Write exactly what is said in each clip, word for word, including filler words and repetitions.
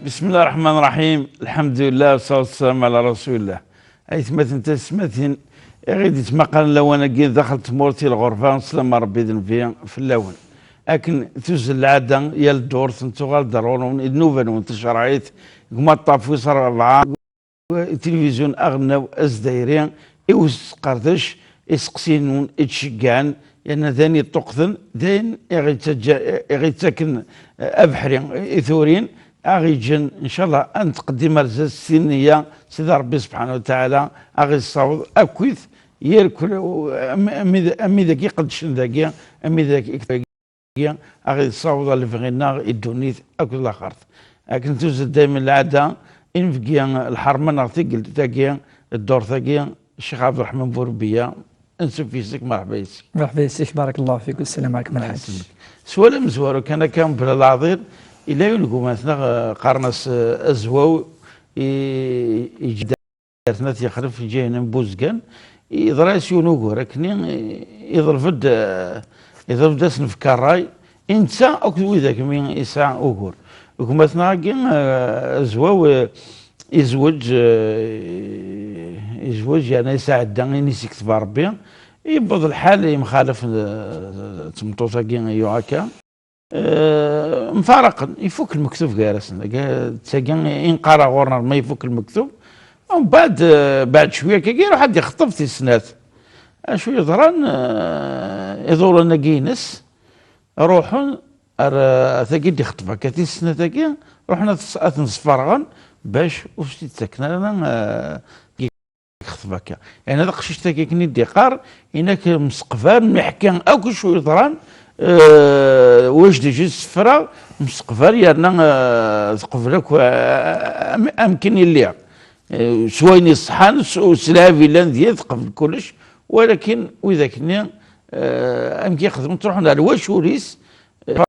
بسم الله الرحمن الرحيم. الحمد لله والصلاة والسلام على رسول الله. Aytmaten d taysetmatin i ɣ-id-ittmaqalen lawan-agi daxel n tmurt i lɣerba, slam n Ṛebbi d nnbi fell-awen. Akken tuzzel lɛada, yal ddurt nettuɣal-d ar ɣur-wen i ddnuba-nwen tacerɛit deg umaṭṭaf wis ṛebɛa. Tilivizyu aɣelnaw azdayri i usqerdec, iseqsiyen-nwen i d-ceggɛen, yerna d ayen yeṭṭuqten, d ayen i ɣ-yettaǧǧa-, i ɣ-yettaken, eh, abeḥri i turin, a ɣ-yeǧǧen, ncallah, ad nettqeddim ar zdat s tinniya, Sidi Ṛebbi subḥanahu wa taɛala a ɣ-yessaweḍ akkit yir kul, am-, am-, am ideg iqeddcen dagi, am ideg a ɣ-yessaweḍ ɣer lebɣi-nneɣ i ddunit akked laxert. Akken tuzzel daymen lɛada, i nbeggi lḥerma neɣ tigeldt-agi, ddurt-agi, Ccix Ɛebderreḥman Burebbiya, ansuf yes-k, merḥba yes-k. Merḥba yes-k, barakallahu fik, wassalam ɛalaykum a Lḥaǧ. S wala amezwaru kan akka, mebla leɛḍil, yella yiwen n gma-tneɣ, eh, qqaren-as, eh, Azwaw, i, i Ǧidda. Ar tnat yexref iǧihen n Buzgan, yeḍra-yas yiwen ugur, akkenni, iḍleb-d, eh, iḍleb-d ad s-nefk ṛṛay, i netta akked widak mi yesɛa ugur. Gma-tneɣ-agi, eh, Azwaw, eh, izweǧ, eh, izweǧ, yerna yesɛedda ayen i s-yekteb Ṛebbi, yewweḍ lḥal yemxalaf, eh, d tmeṭṭut-agi yuɣ akka. Eh, mfaraqen, ifuk lmektub gar-asen. Dagi, d tagi i nqara ɣur-neɣ ma ifuk lmektub. Mbeɛd, eh, beɛd cwiya kan, iruḥ ad ixṭeb tis snat. Acu yeḍran, eh, iḍulan-agi ines ruḥen ar, eh, tagi d-ixṭeb akka, tis snat-agi, ruḥen ad s-, ad ten-sferɣen bac ur s-t-id-ttaken ara, eh, yexṭeb akka. Yeɛni taqcict-agi akken i d-iqqar, inak mseqbal, mi ḥkan akk acu yeḍran, eh, wajdij i tessefra, mseqbal yerna, eh, teqbel akk, eh, am-, amkan yelli. Eh, s wayen iṣeḥḥan, s, s lɛib yellan deg-i, teqbel kullec, walakin widak-nni, eh, amek i xedmen, ttruḥun ar lwacul-is, eh,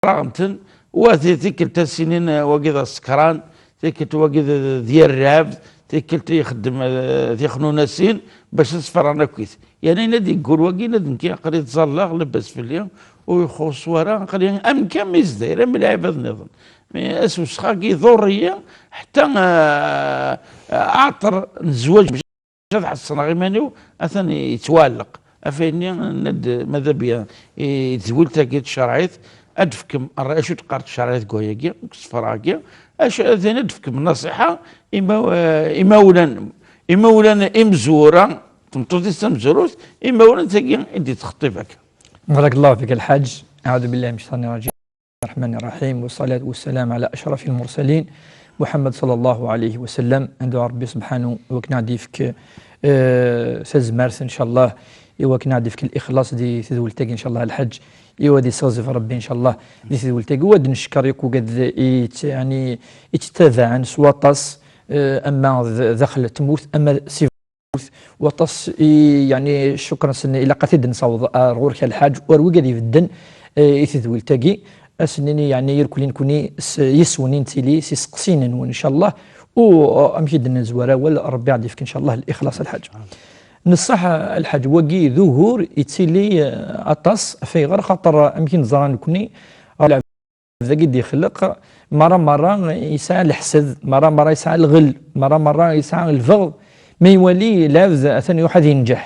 ffraɣen-ten, wa ti-, tikkelt ad s-inin, eh, wagi d asekran, tikkelt wagi d, d, d yir rrɛebd, tikkelt ixeddem, eh, tixnunasin, bac ad sferren akkit. Yerna yenna-d yeggul wagi, yenna-d nekki aql-i ttẓallaɣ, labas fell-i, ur ixuṣṣ wara, aql-i am kan mi zdayer, am lɛibad nniḍen. Mi asewsex-agi iḍurr-iyi, ḥetta, eh, aɛṭer n zzwaǧ ad ḥeṣneɣ iman-iw, atan yettwaɛelleq. Ɣef wayen-nni, nenna-d, madab ya-, i tedwilt-agi tcerɛit, ad d-tefkem ṛṛay, acu d-teqqar tcerɛit deg wayagi, deg usefreɣ-agi, acu, ad, ad d-tefkem nnaṣiḥa, ima-, eh, imawlan, imawlan imezwura, tmeṭṭut-is tamezwarut, imawlan tagi i d-yettxeṭṭib akka. بارك الله فيك الحاج. أعوذ بالله من الشيطان الرجيم. الرحمن الرحيم، والصلاة والسلام على أشرف المرسلين محمد صلى الله عليه وسلم. Ad ندɛu Ṛebbi subḥanu i wakken ad d-yefk, eh, tazmert, ncallah, i wakken ad d-yefk lixlaṣ di tedwilt-agi, ncallah, a Lḥaǧ, i wa ad yessiɣzif Ṛebbi, ncallah, di tedwilt-agi, u ad neckeṛ yakk wigad i tt-, yeɛni, i tt-ttabaɛen s waṭas, eh, ama d-, daxel n tmurt, ama si Waṭas i, yeɛni, ccukr-nsen ilaq ad t-id-nessaweḍ ar ɣur-k a Lḥaǧ, u ar wigad ibedden, eh, i tedwilt-agi, ad sen-nini, yeɛni, irkelli nekni s yiswen i nettili, s iseqsiyen-nwen, ncallah, u, eh, amek i d-nezwar awal, Ṛebbi ad d-yefk, ncallah, lixlaṣ a Lḥaǧ. Neṣṣaḥ, a Lḥaǧ, wagi d ugur yettili, eh, aṭas, ɣef ayɣer? Xaṭer, amek i neẓra nekni, dagi d-ixleq, mara mara yesɛa leḥsed, mara mara yesɛa lɣel, mara mara yesɛa lbeɣ. Ma iwali lɛebd atan iruḥ ad yenǧeḥ.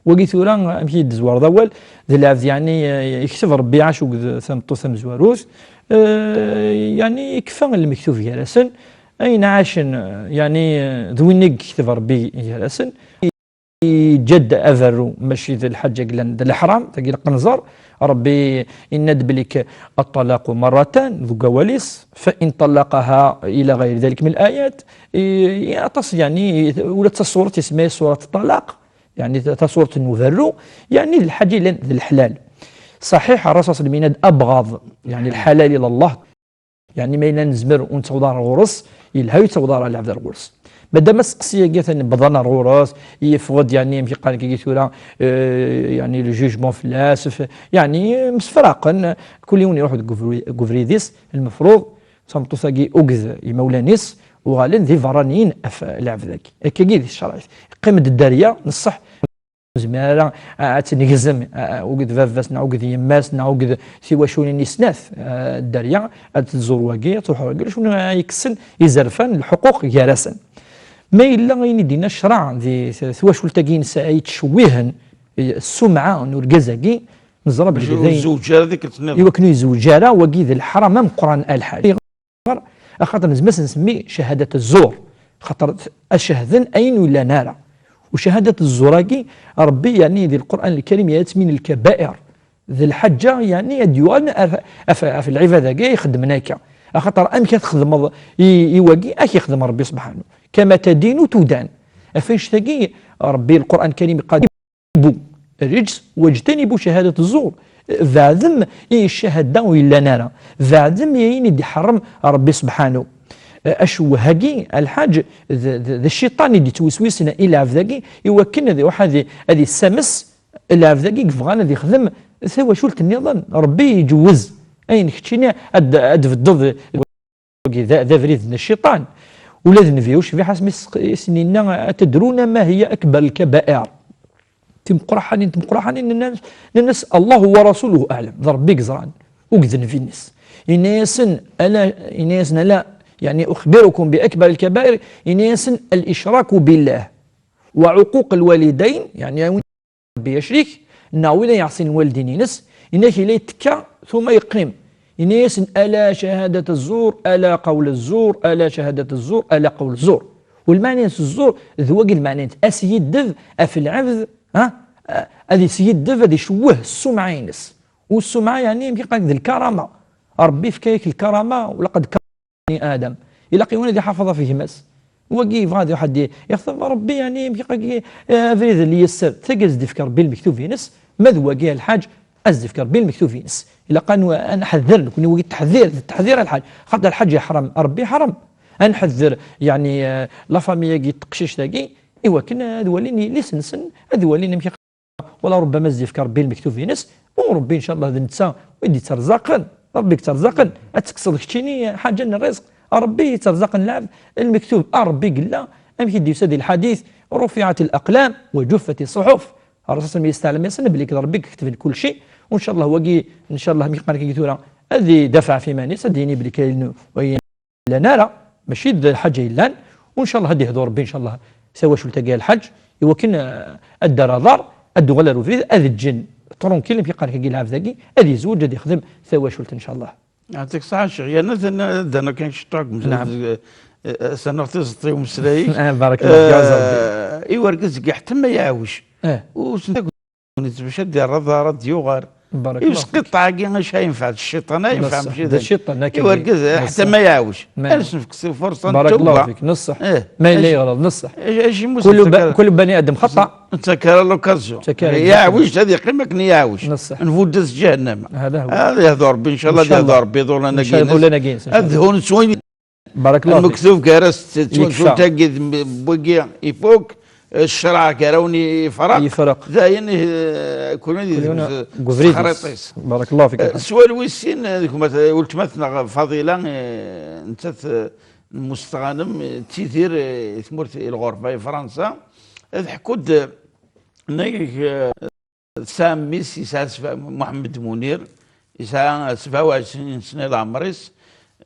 Wagi tura, amek i d-tezwareḍ awal, d lɛebd, yeɛni, eh, yekteb Ṛebbi acu deg tameṭṭut tamezwarut, eh, yeɛni yekfa lmektub gar-asen, ayen ɛacen, yeɛni, eh, d win i yekteb Ṛebbi gar-asen. Yeǧǧa-d aberru, mačči d lḥaǧa i yellan d leḥram, tagi ilaq nẓer. Ṛebbi yenna-d belli الطلاق مرتان deg wawal-is, فإن طلقها إلى غير ذلك من الآيات. I, i aṭas, yeɛni, ula d tasuret isemma-yas surat ṭṭalaq, yeɛni ta-, tasuret n uberru, yeɛni d lḥaǧa yellan d leḥlal. Ṣaḥiḥ, Ṛṛasul صلى الله عليه وسلم yenna-d أبغض، yeɛni, الحلال إلى الله. Yeɛni, ma yella nezmer ur nettaweḍ ara ɣur-s, yelha ur yettaweḍ ara lɛebd ar ɣur-s. Madam aseqsi-agi atan bḍan ar ɣur-s, yeffeɣ-d, yeɛni, amek i qqaren akka tura, eh, yeɛni, le jugement fell-as, f-, yeɛni, msefraqen, kul yiwen iruḥ deg ubri-, deg ubrid-is, lmefruḍ, tameṭṭut-agi uged imawlan-is, uɣalen d iberraniyen ɣef lɛebd-agi. Akkagi di tcerɛit. Qqim-d dderya, neṣṣeḥ, nezmir ara ad tt-negzem, uged baba-s neɣ uged yemma-s neɣ uged tiwaculin i snat, dderya, ad tẓur wagi, ad truḥ wagi, acu ay yekksen izerfan, lḥuquq gar-asen. Ma yella ayen i d-yenna ccṛeɛ di twacult-agi-ines ay yettcewwihen ssumɛa n urgaz-agi, neẓra belli d ayen, iwakken ur yezweǧ ara, wagi d leḥram ameqqran a lḥaǧ. Axaṭer nezmer ad nsemmi cahadat zzur, xaṭer ad cehden ayen ur yellan ara. U cahadat zzur-agi, Ṛebbi, yeɛni, di Lqur'an Lkarim, yerra-tt min lkabair. D lḥaǧa, yeɛni, ad d-yuɣalen ɣef, ɣef, ɣef lɛibad-agi ay ixeddmen akka. Axaṭer amek ad txedmeḍ i, i wagi, ad k-ixdem Ṛebbi subḥanu. Kama tadinu tudan. Ɣef annect-agi, Ṛebbi, Lqur'an Lkarim, yeqqar: bu rrijs wajtanibu cahadat zzur. Beɛdem i ccahada ur yellan ara. Beɛdem i ayen i d-iḥeṛṛem Ṛebbi subḥanu. Acewweh-agi, a lḥaǧ, d, d, d cciṭan i d-yettweswisen i lɛebd-agi, i wakken ad iruḥ ad i-, ad issames lɛebd-agi i yebɣan ad ixdem tawacult nniḍen. Ṛebbi iǧewwez ayen keččini ad, ad d-tbeddeḍ. Wagi d, d abrid n cciṭan. Ula d Nnbi ucbiḥ asmi s-, i sen-yenna: "Atadruna ma hiya akbar lkabair?" Timeqqraḥanin, timeqqraḥanin, nnan-as, nnan-as: "Allahu wa rasuluhu aɛlam." D Ṛebbi i yeẓran, ur d Nnbi-ines. Yenna-yasen: "Ala, yenna-yasen, ala, yeɛni, uxbirukum bi akbar lkabair?" Yenna-yasen: "Al-icraku billah, wa uquq lwalidayn", yeɛni, a win Ṛebbi acrik, neɣ win ay iɛṣin lwaldin-ines, yenna-k yella yettekka, tuma yeqqim. Yenna-yasen: "Ala cahadat zzur, ala qawl zzur, ala cahadat zzur, ala qawl zzur." U lmeɛna-ines zzur, d wagi lmeɛna-ines, askiddeb ɣef lɛebd, ha? Ad iskiddeb, ad icewweh ssumɛa-ines. U ssumɛa, yeɛni, amek i qqaren, d lkarama. Ṛebbi yefka-yak lkarama, u laqad bani Adam. Ilaq yiwen ad iḥafeḍ ɣef gma-s. Wagi yebɣa ad iruḥ ad i-, ixḍeb Ṛebbi, yeɛni, amek i qqaren, eh, abrid n lyesser. Tagi ad s-d-ifk Ṛebbi lmektub-ines, ma d wagi a lḥaǧ, ad s-d-ifk Ṛebbi lmektub-ines. Ilaq ad n-, ad nḥedder, nekni wagi d teḥdir, d teḥdir a lḥaǧ. Xaṭer lḥaǧ yeḥṛem, Ṛebbi yeḥṛem. Ad nḥedder, yeɛni, eh, la famille-agi, teqcict-agi, i wakken ad walin yelli-s-nsen, ad walin amek i wala ṛubbama ad s-d-yefk Ṛebbi lmektub-ines, u Ṛebbi, ncallah, d netta i d-yetterẓaqen. Ṛebbi yetterẓaqen, ad tekkseḍ keččini ḥaǧa n ṛṛizq. Ṛebbi yetterẓaqen lɛebd, lmektub a Ṛebbi yella, amek i d-yusa di lḥadit: "Rufiɛat laqlam wa ǧuffat ṣṣuḥuf." Ṛṛasul yesteɛlem-yasen belli d Ṛebbi i iketben kulci, u ncallah wagi, ncallah, mi qqaren akka tura, ad idafeɛ ɣef yiman-is, ad d-yini belli kra yellan llan ara, mačči d lḥaǧa yellan, u ncallah ad d-ihdu Ṛebbi, ncallah, tawacult-agi a lḥaǧ, i wakken, eh, ad d-terr aḍar, ad d-tuɣal ar ubrid, ad ǧǧen tranquille, amek i qqaren kagi lɛebd-agi, ad yezweǧ, ad yexdem tawacult, ncallah. Yeɛṭik ṣṣeḥḥa, Ccix. Yerna tana, ad d-nerr kan ciṭṭaḥ deg umezruy, eh, eh, ad s-nerr tiẓeṭ i umeslay-ik. Ah, barakallahu fik, ɛuzz Ṛebbi. Eh, i wergaz-agi ḥettem ma iɛewj. Eh. Ur s-, bac ad d-yerr aḍar, ad d-yuɣal. Barakallahu fik. Usqiṭṭeɛ-agi, acu ay yenfeɛ d cciṭan, ay yenfeɛ mačči d ayen. D cciṭan, akka i wergaz, ḥetta ma iɛewj. Ad s-nefk s lfurṣa n tawba. Barakallahu fik, neṣṣeḥ. Eh. Ma yella yeɣleḍ, neṣṣeḥ. Acu, acu, كل ب-، كل بني آدم خطأ. Nettak ara l'occasion. Iɛewj, ad yeqqim akken iɛewj. Neṣṣeḥ. Nbudda s ǧahennama. Hada huwa. Ad yehdu Ṛebbi, ncallah, ad yehdu Ṛebbi iḍulan-agi-ines. Ad d-hun s wayen Barakallahu fik. Lmektub gar-as d twacult-agi d m-, wagi ifuk, ccṛeɛ gar-awen yefreq. Yefreq. Dayen, eh, kulun deg ubrid-is. Barakallahu fik. Eh, sswal wis sin, eh, gma-t-, weltma-tneɣ Faḍila, eh, nettat, eh, n Mustɣanem, eh, tettidir, eh, i tmurt, i lɣerba, i Fransa. Eh, tḥekku-d, eh, nnig, eh, Tesɛa mmi-s, yesɛa sebɛa, Muḥemmed Munir, yesɛa sebɛa u ɛecrin sna i leɛmer-is.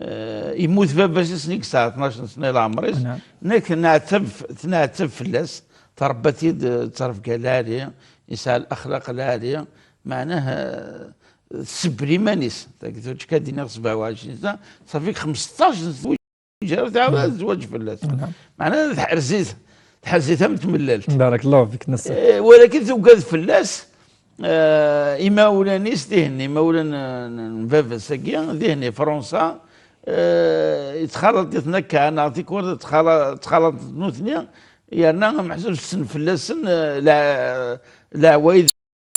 Eh, yemmut baba-s ass-nni yesɛa tnac sna i leɛmer-is. Naam. Nekk tneɛtab, tneɛtab fell-as, tṛebba-t-id, eh, ttṛebga lɛali, yesɛa laxlaq lɛali, meɛnah, eh, tsebbel iman-is. Tagi tura ad d-iniɣ sebɛa u ɛecrin sna, ṣafi xmesṭac n Ǧer tɛawed ad tezwaǧ fell-as. Naam. Meɛna teḥrez-it, teḥrez-it am tmellalt. Barakallahu fik, neṣṣeḥ. Eh, walakin tugad fell-as, eh, imawlan-is dihen, imawlan, eh, n, n baba-s-agi, dihen i Fransa, eh, yettxalaḍ-iten akka, neɣ tikwal ttxala-, ttxalaḍ-iten nutni, yerna meḥsub ssen fell-asen, eh, la-, leɛwayed.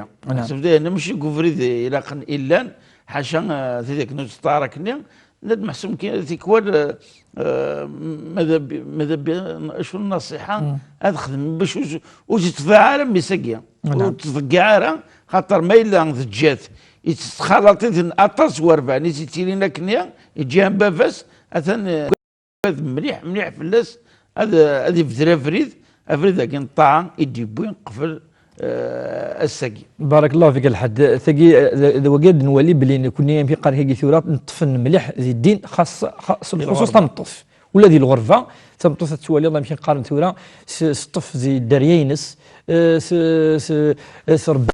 Naam. Meḥsub dayen, mačči deg ubrid ilaqen i llan, ḥaca, eh, tidak n useṭṭar akkenni, nna-d meḥsub kan tikwal, eh, eh, mada bi-, mada bi-, acu n nnasiḥa, ad xedmen bac ur s-, ur s-yettḍaɛa ara mmi-s-agi. Naam. Ur t-tḍeyyeɛ ara, xaṭer ma yella teǧǧa-t, yettxalaḍ-iten aṭas n werbaɛen i s-yettilin akkenni, yeǧǧa-yan baba-s, atan, eh, ad mliḥ, mliḥ fell-as, ad, ad ibder abrid, abrid-agi n ṭṭaɛa i d-yewwi qbel eh, ass-agi. Barakallahu fik, Lḥaǧ. Tagi, eh, d, d wagi ad nwali belli nekni, amek i qqaren kagi tura, neṭṭfen mliḥ di ddin, xas, xas s lxuṣuṣ lɣerba. Tameṭṭut. Ula di lɣerba, tameṭṭut ad twaliḍ amek i qqaren tura, s, s ṭṭef di dderya-ines, eh, s, s, eh, s rebbi,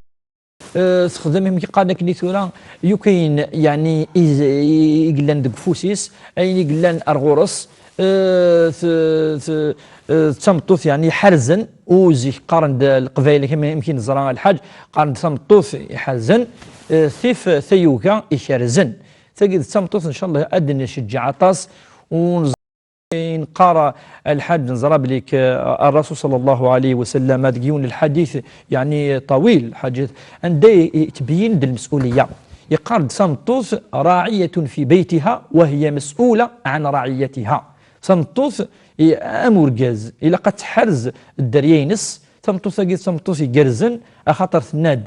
eh, texdem amek i qqaren akken i tura, yukayen, yeɛni, i, i, i yellan deg ufus-is, ayen i yellan ar ɣur-s, eh, t, t, eh, d tameṭṭut, yeɛni, iḥerzen, u zik qqaren-d Leqbayel, amek, amek i neẓra, Lḥaǧ, qqaren-d tameṭṭut iḥerzen, eh, tif tayuga ikerzen. Tagi d tameṭṭut, ncallah, ad d-nceǧǧeɛ aṭas, u neẓra, Lḥaǧ, neẓra belli k-, الرسول صلى الله عليه وسلم, deg yiwen lḥadit, yeɛni, طويل, ḥaǧa, anda i, i tebyin-d lmes'uliyya. Yeqqar-d tameṭṭut راعية في بيتها وهي مسؤولة عن رعيتها. Tameṭṭut, i, am urgaz, ilaq ad tḥerz dderya-ines. Tameṭṭut-agi d tameṭṭut igerrzen, axaṭer tenna-d,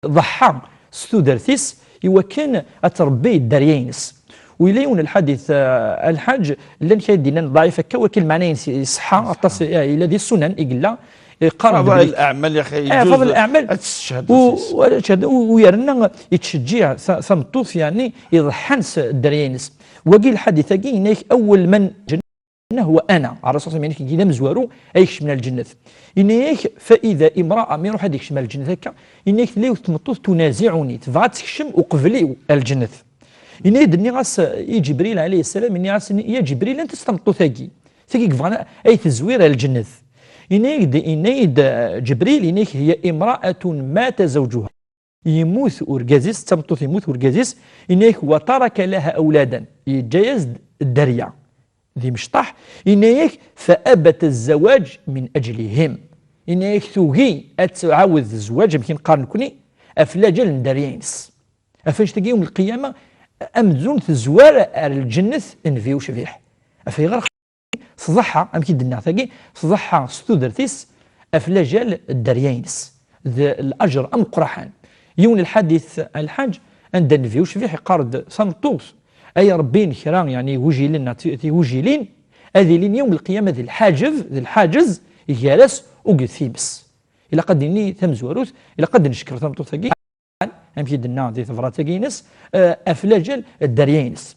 tḍeḥḥa s tudert-is i wakken ad tṛebbi dderya-ines. U yella yiwen lḥadit, eh, a Lḥaǧ, llan kra i d-yennan ḍɛif akka, walakin lmeɛna-ines iṣeḥḥa aṭas, eh, yella di ssunan i yella, eh, qqaren-d فضائل belli الأعمال, ya xi, eh, يجوز فضائل الأعمال. Ad teched, u, u, u yerna yettcejjiɛ ta-, tameṭṭut, yeɛni, iḍeḥḥan s dderya-ines. Wagi lḥadit-agi, yenna-yak, أول من الجنة هو أنا. Ṛṛasul صلى الله عليه وسلم yenna-k, d amezwaru ay ikecmen ar lǧennet. Yenna-yak, فإذا امرأة, mi iruḥ ad ikcem ar lǧennet akka, yenna-yak, tella yiwet tmeṭṭut تنازعني, tebɣa ad tekcem uqbel-iw ar lǧennet. Yenna-yak-d, nniɣ-as i Ǧibril عليه السلام, nniɣ-as, ya Ǧibril, anta-tt tmeṭṭut-agi? Tagi yebɣan ay tezwir ar lǧennet. Yenna-yak-d, yenna-yi-d, eh, Ǧibril, yenna-yak, هي امرأة مات زوجها. Yemmut urgaz-is, d tameṭṭut yemmut urgaz-is, yenna-yak, وترك لها أولادا, yeǧǧa-yas-d dderya d imecṭaḥ, yenna-yak, فأبت الزواج من أجلهم, yenna-yak, tugi ad tɛawed zzwaǧ, amek i neqqar nekni, ɣef laǧal n dderya-ines. Ɣef annect-agi, yawm lqiyama, amzun tezwar ar lǧennet n Nnbi ucbiḥ. Ɣef ayɣer? Tḍeḥḥa, amek i d-nniɣ tagi, tḍeḥḥa s tudert-is ɣef laǧal n dderya-ines. D laǧer ameqqraḥan. Yiwen lḥadit, a Lḥaǧ, anda Nnbi ucbiḥ iqqar-d, tameṭṭut ay ṛebbin kra, yeɛni, igujilen neɣ ti-, tigujilin, ad ilin yawm lqiyama d lḥaǧeb, d lḥaǧez gar-as akked times. Ilaq ad d-nini tamezwarut, ilaq ad d-neckeṛ tameṭṭut-agi. Amek i d-tenna di tebrat-agi-ines, eh, ɣef laǧal n dderya-ines.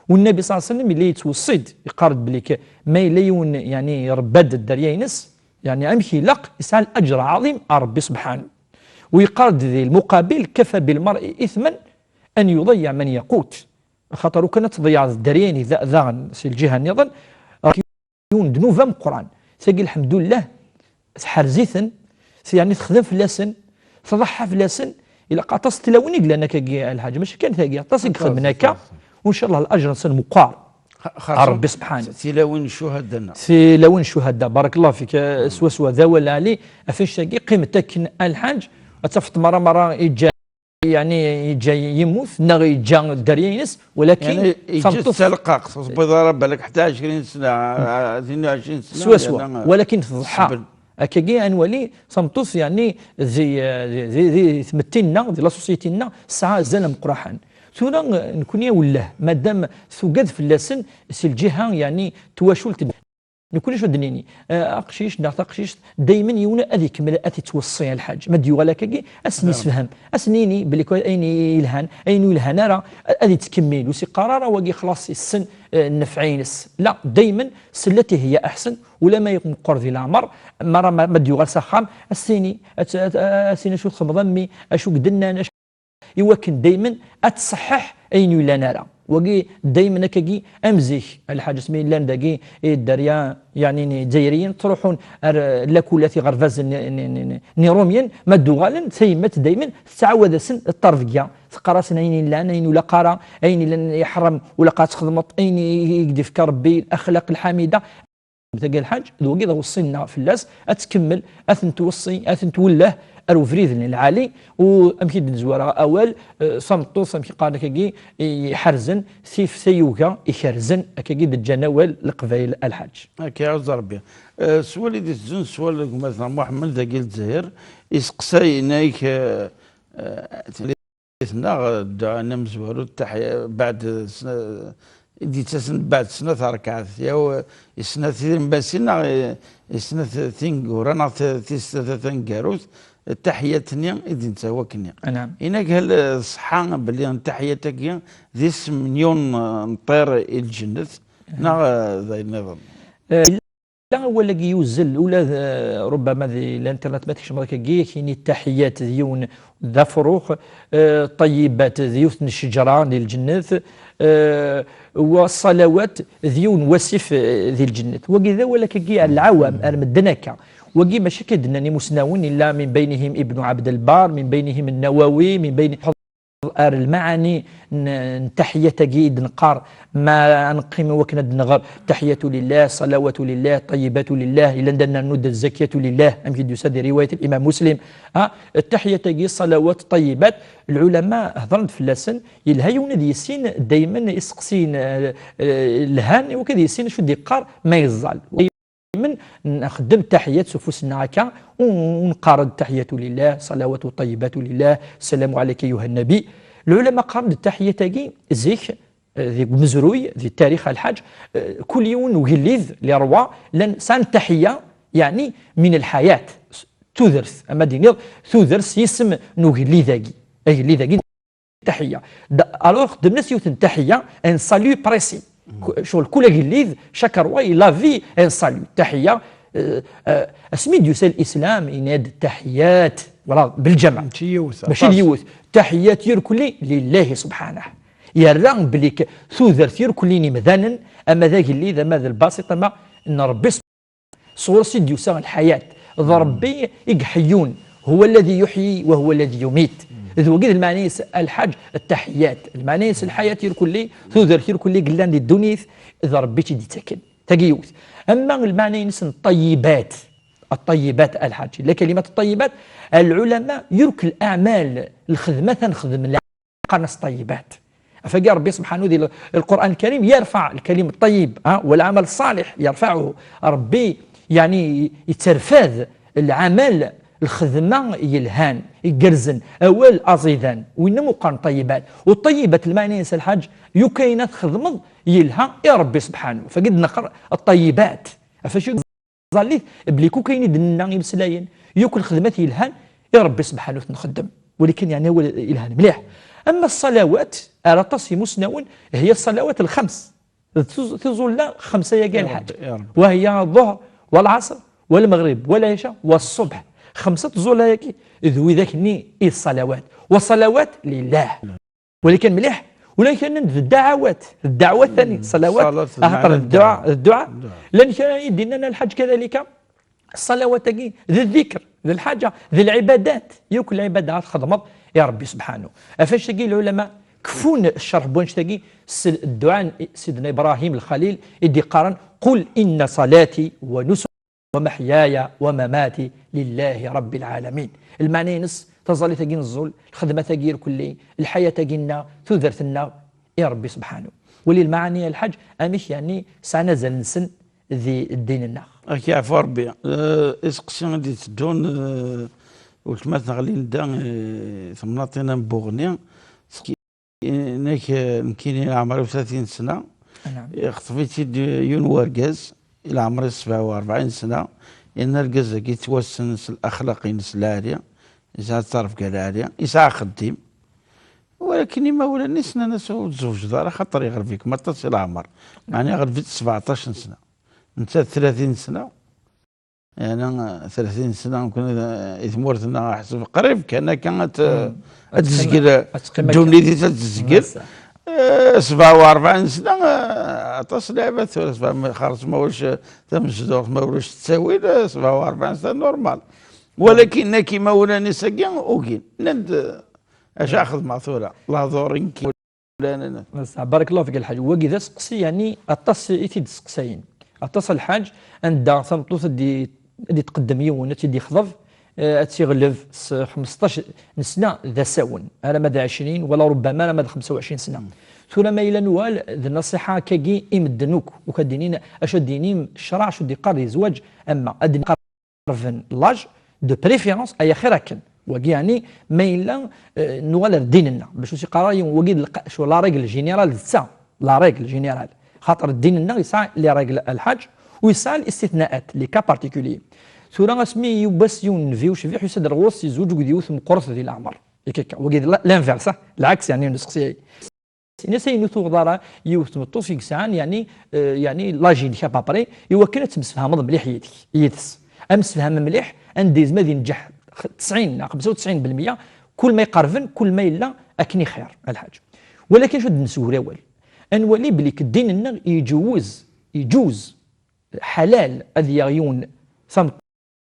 U Nnbi صلى الله عليه وسلم yella yettweṣṣi-d, yeqqar-d belli k-, ma yella yiwen, yeɛni, iṛebba-d dderya-ines, yeɛni, amek ilaq, yesɛa laǧer ɛaḍim ar Ṛebbi subḥanu. U yeqqar-d di lmuqabil, كفى بالمرء إثما أن يضيع من يقوت. Axaṭer ukan ad tḍeyɛeḍ dderya-inek da-, daɣen si lǧiha nniḍen, yiwen ddnub ameqqran. Tagi, lḥemdullah, tḥerz-iten, yeɛni, texdem fell-asen, tḍeḥḥa fell-asen. Ilaq aṭas n tlawin i yellan akkagi, a Lḥaǧ, mačči kan tagi, aṭas i ixedmen akka, u ncallah laǧer-nsen meqqar. Ar Ṛebbi subḥanu. Tilawin n ccuhada-nneɣ. Tilawin n ccuhada, barakallahu fik, eh, swaswa, d awal ɛali, ɣef annect-agi, qqimet akken, a Lḥaǧ, ad tafeḍ merra merra yeǧǧa, yeɛni, yeǧǧa yemmut, neɣ yeǧǧa dderya-ines, walakin yeɛni, yeǧǧa-t tameṭṭut s talqaqt, ur tewwiḍ ara balak ḥetta ɛecrin sna, ah, tnin u ɛecrin sna, swaswa, yerna, walakin tḍeḥḥa. Ṣebben. Akkagi ad nwali tameṭṭut, yeɛni, di, di, di, di tmetti-nneɣ, di la société-nneɣ, tesɛa azal ameqqraḥan. Tura, eh, nekni awelleh, madam tugad fell-asen si lǧiha, yeɛni, n twacult, nekni acu ad d-nini, eh, aqcic neɣ taqcict, daymen yiwen ad ikemmel ad yettweṣṣi, a Lḥaǧ. Ma d-yuɣal akkagi, ad sen-yessefhem, ad sen-yini belli ayen yelhan, ayen ur yelhan ara, ad yettkemmil, ur s-iqqar ara wagi xlaṣ, yessen, eh, nnefɛ-ines. La, daymen, s llati hiya aḥsen, ulamma meqqer di leɛmer, ma, ma, ma d-yuɣal s axxam, ad s-tini, ad, ad, ad s-tini acu txedmeḍ a mmi, acu i d-nnan, acu, i wakken daymen ad tṣeḥḥeḥ ayen ur yellan ara. Wagi daymen akkagi am zik, a Lḥaǧ, asmi llan dagi i dderya, yeɛni, n Izzayriyen, ttruḥun ar, eh, lakul, at iɣerbazen n, n, n, n, n Irumyen, ma d-uɣalen, tayemmat daymen tettɛawad-asen ṭṭerf deg-a, teqqar-asen ayen yellan, ayen ur ilaq ara, ayen yellan iḥṛem ur ilaq ad txedmeḍ, ayen i, i, i k-d-ifka Ṛebbi, laxlaq lḥamida. Tagi, a Lḥaǧ, d wagi d aweṣṣi-nneɣ fell-as, ad tkemmel, ad ten-tweṣṣi, ad ten-twelleh ar ubrid n lɛali, u amek i d-nezwar awal, eh, tameṭṭut, amek i qqaren akkagi, iḥerzen, tif tayuga ikerzen, akkagi d-ǧǧan awal Leqbayel, a Lḥaǧ. Akka, iɛuzz Ṛebbi. Eh, sswal i d-itezzun, sswal n gma-tneɣ Muḥemmed dagi Lezzayer, iseqsa, yenna-k, eh, eh, tenna-ɣ dduɛa n umezwaru, ttaḥya-, baɛd sna-, i d-yettasen baɛd snat rrekɛat, yaw, i snat tilemmasin neɣ i, i snat tineggura neɣ ti-, tis tlata taneggarut, Taḥiyat-nni i d-nettawi akkenni. Anɛam. Inak hal, eh, ṣṣeḥḥa belli n taḥiyat-agi d isem n yiwen, eh, n ṭṭir i lǧennet, neɣ, eh, d ayen nniḍen? Eh, yella awal-agi yuzzel, ula d, eh, rubbama di l'internet ma tkecmeḍ akkagi, ak-yini taḥiyat d yiwen d afrux, eh, ṭayyibat d yiwet n ccejra di lǧennet, eh, wa ṣṣalawat d yiwen n wasif, eh, di lǧennet. Wagi d awal akkagi ar lɛawam, ar medden akka. Wagi mačči akka i d-nnan imusnawen, illa min baynihim Ibnu Ɛebd Lbar, min baynihim Nnawawi, min bayni-, ar lmaɛani n, n taḥiyat-agi i d-neqqar, ma ad neqqim i wakken ad d-nɣer taḥiyatu lillah, ṣalawatu lillah, ṭayyibatu lillah, illa anda nernu-d zakiyatu lillah, amek i d-yusa di riwayat Imam Muslim. Ah, taḥiyat-agi, ṣalawat, ṭayyibat, lɛulama hedren-d fell-asen, yelha yiwen ad yissin daymen iseqsiyen, eh, eh, lhan, i wakken ad yissin acu d-iqqar ma yeẓẓal. Daymen nxeddem taḥiyat s ufus-nneɣ akka, u, u neqqar-d taḥiyatu lillah, ṣalawatu ṭayyibatu lillah, ssalamu ɛalayka ayyuha nnabi. Lɛulama qqaren-d taḥiyat-agi zik, eh, deg umezruy, di tarix a Lḥaǧ, eh, kul yiwen ugellid, les rois, llan sɛan taḥiya, yeɛni min lḥayat, tudert, ama d-iniḍ tudert s yisem n ugellid-agi, agellid-agi. Taḥiya. Da, alors, xedmen-as yiwet n taḥiya, un salut précis. Ku-, ccɣel kul agellid, chaque roi, il avait un salut. Taḥiya, euh, euh, asmi d-yusa l'islam, yenna-d taḥiyat, voilà, belǧameɛ. Mačči yiwet, mačči d aṭas. Yiwet. Taḥiyat irkelli lillahi subḥanah. Yerra belli k-, tudert irkelli n imdanen, ama d agellid, ama d lbasit, ama n Rebbi. Sɣur-s i d-yusa lḥayat. D Rebbi i iḥeyyun. Huwa alladhi yuḥyi wa huwa alladhi yumit. D wagi d lmeɛna-is a Lḥaǧ, ttaḥiyat. Lmeɛna-is lḥayat irkelli, tudert irkelli yellan di ddunit, d Rebbi i tt-id-ittaken. Tagi yiwet. Ama lmeɛna-ines n ṭayyibat, ṭayyibat a Lḥaǧ. La kalimat ṭayyibat, lɛulama yurk leɛmal, lxedma tanxedm qqaren-as ṭayyibat. Afagi Rebbi subḥanahu di l-, Lqur'an Lkarim yerfa lkalim ṭayyib, ha, wal amal ṣṣalih yerfaɛuhu. Rebbi, yeɛni, yetterfad lɛamal, lxedma yelhan, igerrzen, awal aẓidan, winna mu qqaren ṭayyibat. U ṭayyibat lmeɛna-ines a Lḥaǧ, yukayen ad txedmeḍ yelha i Rebbi subḥanahu. Fagi d-neqqar ṭayyibat. Af acu ẓallit, belli kuk ayen i d-nenna imeslayen, yakk lxedmat yelhan, i Rebbi subḥanahu ad t-nxeddem. Walakin, yeɛni, awal yelhan mliḥ. Ama ṣṣalawat, ar aṭas imusnawen, hiya ṣṣalawat lxems. D tuz-, tiẓulla xemsa-yagi a Lḥaǧ. Wa hiya ḍuhr, wa lɛaṣr, wa lmeɣrib, wa lɛica, wa ṣṣubḥ. Xemsa tẓulla-yagi, d widak-nni i d ṣṣalawat. Wa ṣṣalawat lillah. Walakin mliḥ, ula kra nnan d ddaɛawat, d ddaɛawat tani, ṣṣalawat, ṣṣalat, axaṭer d dduɛa, d dduɛa. Llan kra i d-innan a Lḥaǧ kadalika, ṣṣalawat-agi, d ddikr, d lḥaǧa, d lɛibadat, yakk lɛibada ad txedmeḍ i Rebbi subḥanahu. Af acu-agi lɛulama kfun ccerḥ n wannect-agi s dduɛa n Sidna Ibrahim Lxalil i d-iqqaren: "Qul inna salati wa nusuki." "Wa maḥyaya wa mamati lillahi rabbil ɛalamin." Lmeɛna-ines, taẓallit-agi n ẓẓul, lxedmat-agi irkelli, lḥayat-agi-nneɣ, tudert-nneɣ, i Rebbi subḥanahu. Wali lmeɛani a Lḥaǧ, amek, yeɛni, sɛan azal-nsen di ddin-nneɣ. Ak yeɛfu Rebbi. Eh, iseqsi i d-iteddun, eh, weltma-tneɣ Linda, eh, temnaḍt-in am Buɣni, Inak, eh, nekkini leɛmer-iw tlatin sna, ixṭef-itt-id yiwen wergaz, leɛmer-is sebɛa u rebɛin sna, yenna argaz-agi yettwassen s laxlaq-ines lɛali, yesɛa ttrebga lɛali, yesɛa axeddim, walakin imawlan-is nnan-as: "Ur tzewǧeḍ ara, xaṭer iɣleb-ikem aṭas i leɛmer." Meɛna iɣleb-itt sebɛeṭac n sna. Netta d tlatin sna, Yeɛni, tlatin sna, nekkni, eh, i tmurt-nneɣ, ḥseb qrib kan akka ad t-, ad tezgel, ad teqqim akka. Ddunit ad tezgel. Eh, sebɛa u rebɛin sna, eh, aṭas n lɛibad tura, sebɛa, xerṣ ma ulac, eh, tamezduɣt, ma ulac ttawil, eh, sebɛa u rebɛin sna normal. Walakin nekk imawlan-is-agi ugin. Nnan-d, eh, acu ara xedmeɣ tura? Lehdur i nekk. Massa, barakallahu fik a Lḥaǧ. Wagi d aseqsi, yeɛni, aṭas i t-id-sseqsayen. Aṭas a Lḥaǧ, anda tameṭṭut ad d-, ad d-tqeddem yiwen, ad tt-id-ixḍeb, eh, ad tt-iɣleb s xmesṭac n sna d asawen, alamma d ɛecrin, wala rubbama alamma d xemsa u ɛecrin sna. Tura ma yella nuɣal d nnaṣiḥa akkagi i medden akk, ur k-ad-inin acu ad d-inim ccṛeɛ, acu d-iqqar di zzwaǧ, ama ad d-iqqar qerben l'âge, de préférence, ay axir akken. Wagi, yeɛni, ma yella, eh, nuɣal ar ddin-nneɣ, bac ur s-iqqar ara yiwen, wagi d lqa-, cu la règle générale d ta, la règle générale. Xaṭer ddin-nneɣ yesɛa les règles a Lḥaǧ, u yesɛa listitnaat, les cas particuliers. Tura asmi yewwas yiwen nnbi ucbiḥ, yusa-d ar ɣur-s, yezweǧ akked yiwet meqqret di leɛmer. Yak akka, wagi d la-, l'inverse, ah, lɛaks, yeɛni, n useqsi-agi. Ini-as ayen ur tuɣeḍ ara yiwet tmeṭṭut i yesɛan, yeɛni, eh, yeɛni, l'âge-inek à peu près, i wakken ad temsefhameḍ mliḥ yid-k, yid-s. Amsefham mliḥ, anda yezmer ad yenǧeḥ x-, tesɛin neɣ xemsa u tesɛin belmeyya, kul ma iqerben, kul ma yella akken i xir, a lḥaǧ. Walakin acu d-neswur awal? Ad nwali belli ddin-nneɣ iǧuwez, iǧuz, ḥalal ad yaɣ yiwen tameṭṭut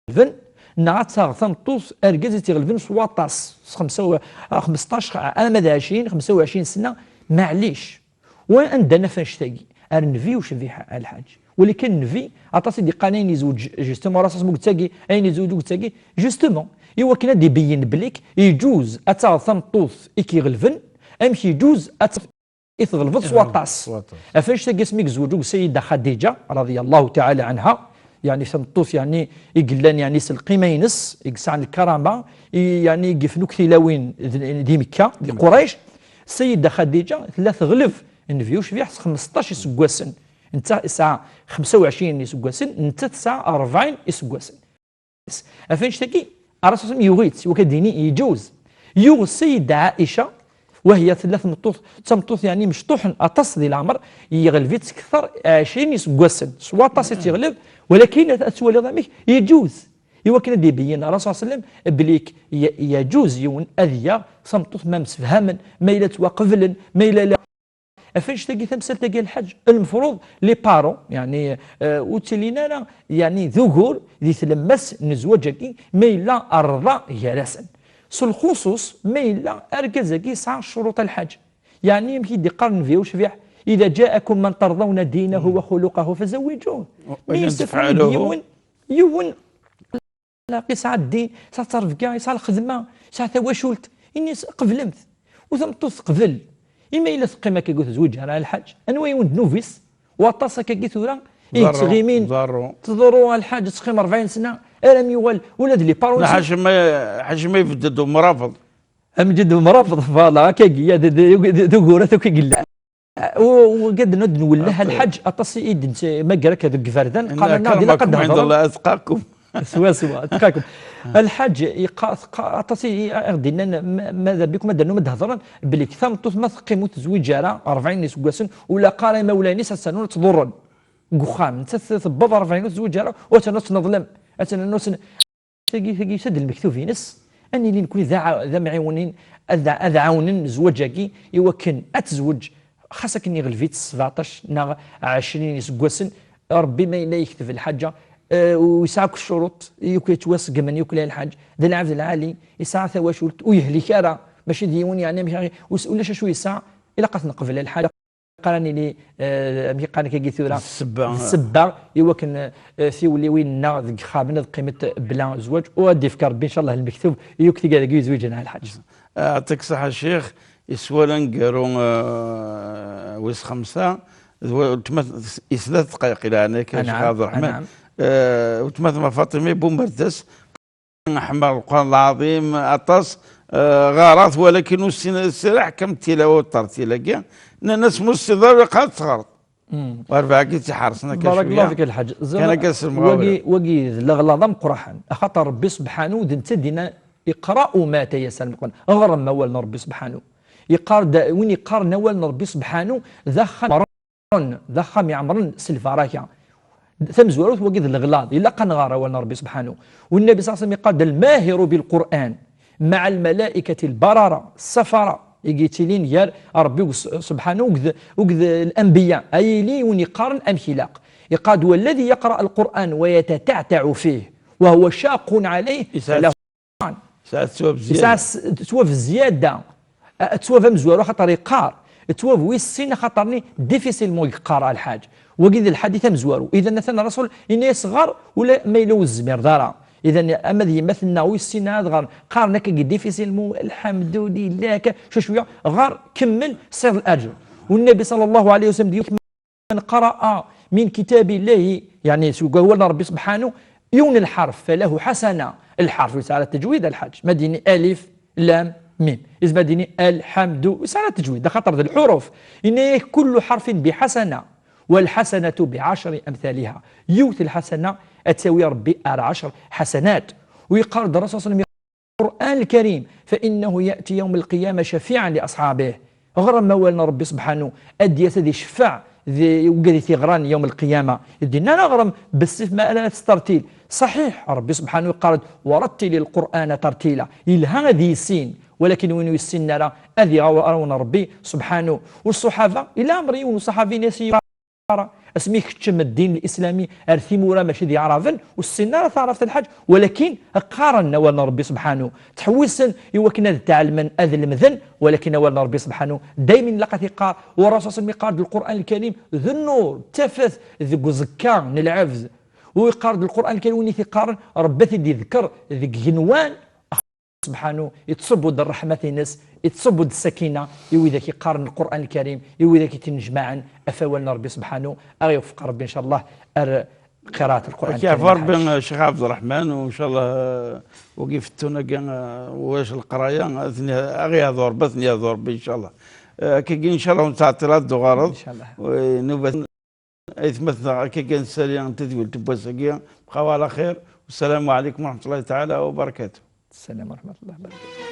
iɣelben, neɣ ad taɣ tameṭṭut argaz i tt-iɣelben s waṭas, s xemsa u, xmesṭac, arma d ɛecrin, xemsa u ɛecrin sna, maɛlic. Wa anda naf annect-agi? Ar nnbi ucbiḥ, a lḥaǧ. Walakin nnbi, aṭas i d-iqqaren ayen yezweǧ, justement, ar ass-a, ma deg tagi, ayen yezweǧ deg tagi, justement, i wakken ad d-ibeyyen belli iǧuz ad taɣ tameṭṭut i k-iɣelben, amek iǧuz ad taɣ i tɣelbeḍ s waṭas. S waṭas. Ɣef annect-agi asmi yezweǧ deg Sayida Xadiǧa, radiyallahu taɛala anha, yeɛni tameṭṭut, yeɛni, i yellan, yeɛni, s lqima-ines, i yesɛan lkarama, i, yeɛni, i yefnuk tilawin d, di Mekka, di Qurayc. Sayida Xadiǧa tella teɣleb nnbi ucbiḥ s xmesṭac iseggasen. Netta yesɛa xemsa u ɛecrin iseggasen, nettat tesɛa rebɛin iseggasen. Ɣef annect-agi, Ṛṛasul yuɣ-itt, iwakken ad d-yini yeǧuz. Yuɣ Sayida Ɛica, wahya tella tmeṭṭut, d tameṭṭut, yeɛni, mecṭuḥen aṭas di leɛmer, yeɣleb-itt kter ɛecrin iseggasen, s waṭas i tt-yeɣleb, walakin ad, ad twaliḍ amek yeǧuz. Iwakken ad d-ibeyyen Ṛṛasul sallam belli k-, ye-, yeǧuz yiwen ad yaɣ tameṭṭut ma msefhamen, ma yella ttwaqeblen, ma yella la. Ɣef annect-agi, tamsalt-agi, a lḥaǧ, lmefruḍ les parents, yeɛni, eh, ur ttilin ara, yeɛni, d ugur di tlemmast n zzwaǧ-agi, ma yella rrḍa gar-asen. S lxuṣuṣ ma yella argaz-agi yesɛa ccuruṭ, a lḥaǧ. Yeɛni, amek i d-iqqar nnbi ucbiḥ: "إذا جاءكم من ترضون دينه وخلقه فزوجوه." Ma yessefhem-d yiwen, yiwen axlaq, yesɛa ddin, yesɛa ttrebga, yesɛa lxedma, yesɛa tawacult, ini-as qeblemt. U tameṭṭut teqbel. I ma yella teqqim akka ur tezwiǧ ara, a lḥaǧ? Anwa yiwen ddnub-is? Waṭas akka-agi tura i yettɣimin, tḍerru, a lḥaǧ, teqqim rebɛin sna, ara m-yuɣal, ula d les parents. Ḥaca ma, ḥaca ma yebded umrabeḍ. Amǧed umrabeḍ, voilà, akka-agi, ya, d, d, d, d ugurat akk i yellan. U, u, gad n-, ad nwelleh, a lḥaǧ, aṭas i d-nttmagar akka deg iberdan, qqaren-aneɣ-d ilaq ad hedreɣ. Swaswa, atqakum. A lḥaǧ, yeqqa-, teqqa-, aṭas i, i, i ɣ-d-innan, ma, ma d abikum ad d-rnum ad d-hedren, belli tameṭṭut ma teqqim ur tezwiǧ ara rebɛin n iseggasen, ur ilaq ara imawlan-is ad tt-rnun ad tt-ḍurren. Deg uxxam, nettat tewweḍ rebɛin ur tezwiǧ ara, ur tt-rnun ad tt-neḍlem, ad tt-rnun ad tt-n-, Tagi, tagi, yusa-d lmektub-ines, ad nili nekni d aɛa-, d amɛiwen-in, ad, ad ɛawnen zzwaǧ-agi, i wakken ad tezweǧ, xas akken iɣleb-itt s sebɛeṭac neɣ ɛecrin iseggasen, Ṛebbi ma yella yekteb lḥaǧa, eh, u yesɛa akk ccuruṭ, yuki yettwaṣeggmen, yuki la lḥaǧ, d lɛebd lɛali, yesɛa tawacult, ur yehlik ara, mačči d yiwen, yeɛni, amek, ur s-, ulac acu yesɛa, ilaq ad t-neqbel a lḥaǧ. Qqaren ili, eh, amek i qqaren akka-agi tura? D ssebba. D ssebba i wakken, eh, tiwliwin-nneɣ deg yexxamen ad qqiment bla zzwaǧ, u ad d-ifk Ṛebbi, ncallah, lmektub i yakk tigad-agi yezwiǧen, a lḥaǧ. Yeɛṭik ṣṣeḥḥa, a ccix, iswa aneggaru, eh, wis xemsa, d wa-, weltma, i tlata dqayeq, i leɛnaya-k, a Ccix Ɛebderreḥman. Anɛam. Eh, weltma Faṭima Bumerdas, Ḥemmleɣ Lqur'an Lɛaḍim aṭas, eh, ɣareɣ-t, walakin ur ssineɣ, ssineɣ aḥkam n tilawa u tertil-agi. Nnan-as, ma ur tessineḍ ara, ilaq ad teɣreḍ. Mm. U rbeɛ-agi tt-iḥerṣen akka cwiya. Barakallahu fik a lḥaǧ. Kan akka selmeɣ wagi, wagi d leɣlaḍ ameqqran. Axaṭer Ṛebbi subḥanu d netta i d-yenna: "اقرأوا ما تيسر من القرآن." Ɣrem awal n Ṛebbi subḥanu. Yeqqar-d, win yeqqaren awal n Ṛebbi subḥanu, d axxam d axxam iɛemren s lbaraka. Tamezwarut, wagi d leɣlaḍ, ilaq ad nɣer awal n Ṛebbi subḥanu. U Nnabi ṣalla Llahu ɛalayhi wa sallam yeqqar-d: "الماهر بالقرآن مع الملائكة البررة السفرة." I yettilin gar Ṛebbi s-, subḥanu akked, akked lanbiya. Ay yili win yeqqaren amek ilaq. Yeqqar-d: "والذي يقرأ القرآن ويتتعتع فيه وهو شاق عليه فله." Yesɛa ttwab zzyada. Yesɛa s-, ttwab zzyada. A, ttwab amezwaru axaṭer yeqqar. Ttwab wis sin axaṭer-nni difficilement yeqqar a lḥaǧ. Wagi d lḥadit amezwaru. Idan atan Ṛṛasul yenna-yas ɣer ula ma yella ur tezmireḍ ara. Idan ama d yemma tenna wis sin ad ɣer, qqaren akka-agi difficilement, الحمد لله, akka, cwi cwiya, ɣer, kemmel, sɛiḍ laǧer. U Nnabi ṣalla Llahu ɛalayhi wa sallam, من قرأ من كتاب الله, yeɛni seg wawal n Ṛebbi subḥanu, yiwen lḥerf, فله حسنة. Lḥerf yesɛa ttejwid a lḥaǧ. Ma d-yini alif, lam, mim. Is ma d-yini alḥamdu, yesɛa ttejwid, axaṭer d lḥuruf. Yenna-yak: "كل حرف بحسنة." والحسنة بعشر أمثالها. Yiwet lḥasana ad tawi Ṛebbi ar ɛecr ḥasanat. U yeqqar-d Ṛṛasul صلى الله عليه وسلم: القرآن الكريم فإنه يأتي يوم القيامة شفيعا لأصحابه. Ɣrem awal n Ṛebbi subḥanu, ad d-yas ad iceffeɛ di wigad i t-iɣran yawm lqiyama. Dinna ara ɣrem bessif ma ara testertil. Ṣaḥiḥ, Ṛebbi subḥanu yeqqar-d: ورتل القرآن ترتيلا. Yelha ad yissin, walakin win ur yessinen ara, ad iɣaw awen Ṛebbi subḥanu. U ṣṣuḥaba, ila amr yiwen uṣaḥabi n ara. Asmi keččem ddin l-islami ar timura mačči d iɛraben, ur ssinen ara taɛrabt lḥaǧ, walakin qqaren awal n Ṛebbi subḥanu, ttḥewwisen i wakken ad tɛelmen, ad lemden, walakin awal n Ṛebbi subḥanu daymen ilaq ad t-iqqar. U Ṛṛasul صلى الله عليه وسلم yeqqar-d: القرآن الكريم d nnur, d tafat deg uẓekka n lɛebd. U yeqqar-d: القرآن الكريم, win i t-iqqaren, Ṛebbi ad t-id-iḍekker deg igenwan subḥanu, yettṣubbu-d ṛṛeḥmat-ines, yettṣubbu-d ssakina i widak yeqqaren Lqur'an Lkarim, i widak yettnejmaɛen ɣef wawal n Ṛebbi subḥanu. Ad aɣ-iwefeq Ṛebbi, ncallah, ar qiraat Lqur'an Lkarim. Ak yeɛfu Ṛebbi, Ccix Ɛebderreḥman, u ncallah, eh, wagi ifettun-agi, eh, ulac leqraya, ad ten-, ad aɣ-yehdu Ṛebbi, ad ten-yehdu Ṛebbi, ncallah. Eh, akkagi, ncallah, ur nettɛeṭṭil ara ad d-tuɣaleḍ. Ncallah. Eh, nnubat Aytmaten-nneɣ, akka kan ssari n tedwilt n wass-agi, bqaw ɛla xir. Wassalamu ɛlaykum wa rahmatullahi taɛala wa barakatuh. السلام ورحمة الله وبركاته.